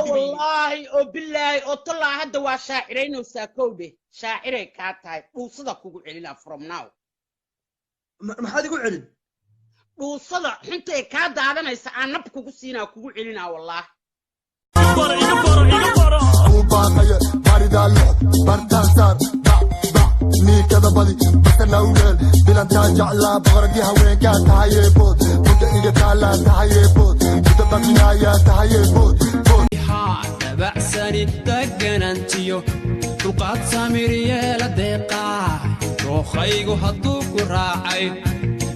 Dubaynin. Wallaahi oo bilaahi oo tallaa, hadda waa shaaciraynaysaa. Kowdhe, shaaciray kaa tahay. Dhuusada kugu celinaa from now. Maxaad igu celin? Dhuusada xuntay kaa daadanaysa aan nab kugu siinaa, kugu celinaa wallaahi. Kuu baaqaya baaridaa lix bartaan saar bac bac niikada badi basanawgeel bilantaa jeclaa boqoradii haweenkaa tahayee bood muddo iga taalaa tahayee bood muddo baqinaayaa tahayee bood bood. Haa, dabacsani, deganantiyo dulqaad, samir yeela, deeqaa dookhaygu hadduu ku raacay,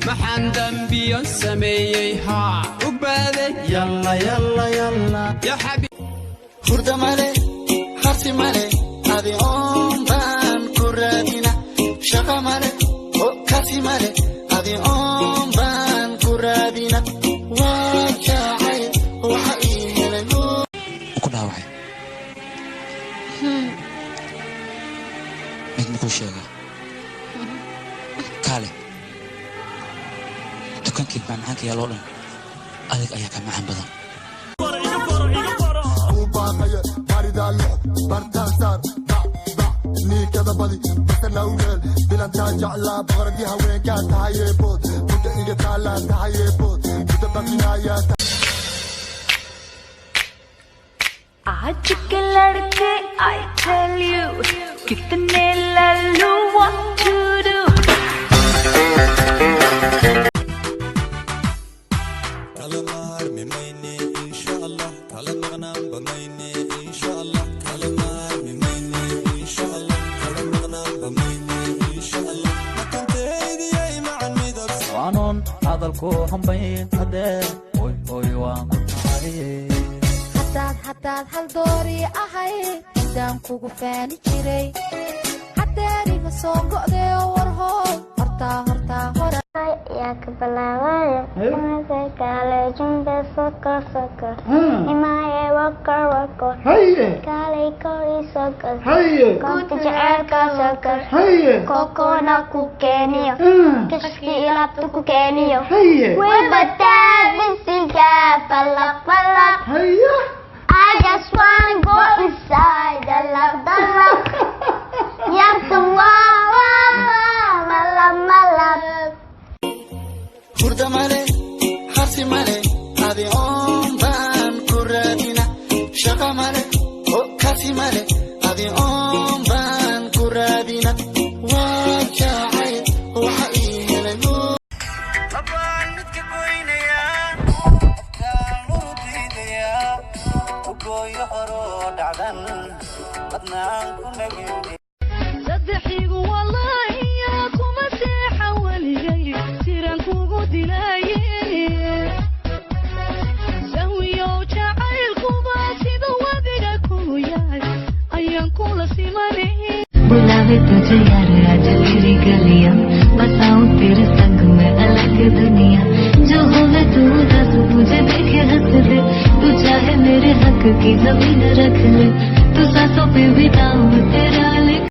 maxaan dembiyo sameeyey? Haa, u baaday, yalla yalla yalla ya xabiib. Hurda male, harsi male, adi oon baan ku raadina. Shaqa male oo kasi male, adi oon baan ku raadina. Waa jacayl waxa ii helay. Ku dhaawacay mid makuu sheegaa? Kaale, dukaankii macmacaanka yaaloo dhan adig ayaa ka macaan badan. Kuu baaqaya baaridaa lix bartaan saar bac bac niikada badi basanawgeel bilantaa jeclaa boqoradii haweenkaa tahayee bood muddo iga taalaa tahayee bood muddo baqinaayaa. आज के लड़के, I tell you, कितने Lallu, what to do? Kala maarmi mayne insha Allah, kala maqnaanba mayne insha Allah, kala maarmi mayne insha Allah, kala maqnaanba mayne insha Allah, makanteydiyay macan midab. Waanoon hadalku hambayn hadee, oy oy, waan ku tahay. Haddaad hal doori ahay intaan kugu faani jiray, haddeeriga soo go'day oo warhooy, hortaa hortaa hora. Yaa ka bilaabaya kale jumbe soko soko imaye wako wako kaalay kori sokor koobta jaceylka sokor kokona ku keeniyo kashki ilaabta ku keeniyo wibataad bisinka falaq falaq. I just wanna go inside dalaq dalaq yarta waa waa malab malab. Hurda male, harsi male, adi oon baan ku raadina. Shaqa male oo kasi male, adi oon baan ku raadina. Waa jacayl waxa ii helay. Labaan midka goynayaa, afkaan luru diidayaa, ugooyo horoo dhacdan badnaan ku nagin. Saddexigu wallaahiya kuma seexa weligay, siraan kugu dilaaye. Sahwiyow jacaylkuba sida webiga ku yahay ayaan kula simanay. बुलावे तुझे यार आज तेरी गलियां, बसाऊं तेरे संग में अलग दुनिया। जो होवे तू उदास, मुझे देखे हंस दे। तू चाहे मेरे हक की जमीन रख ले, तू सांसों पे भी नाम तेरा लिख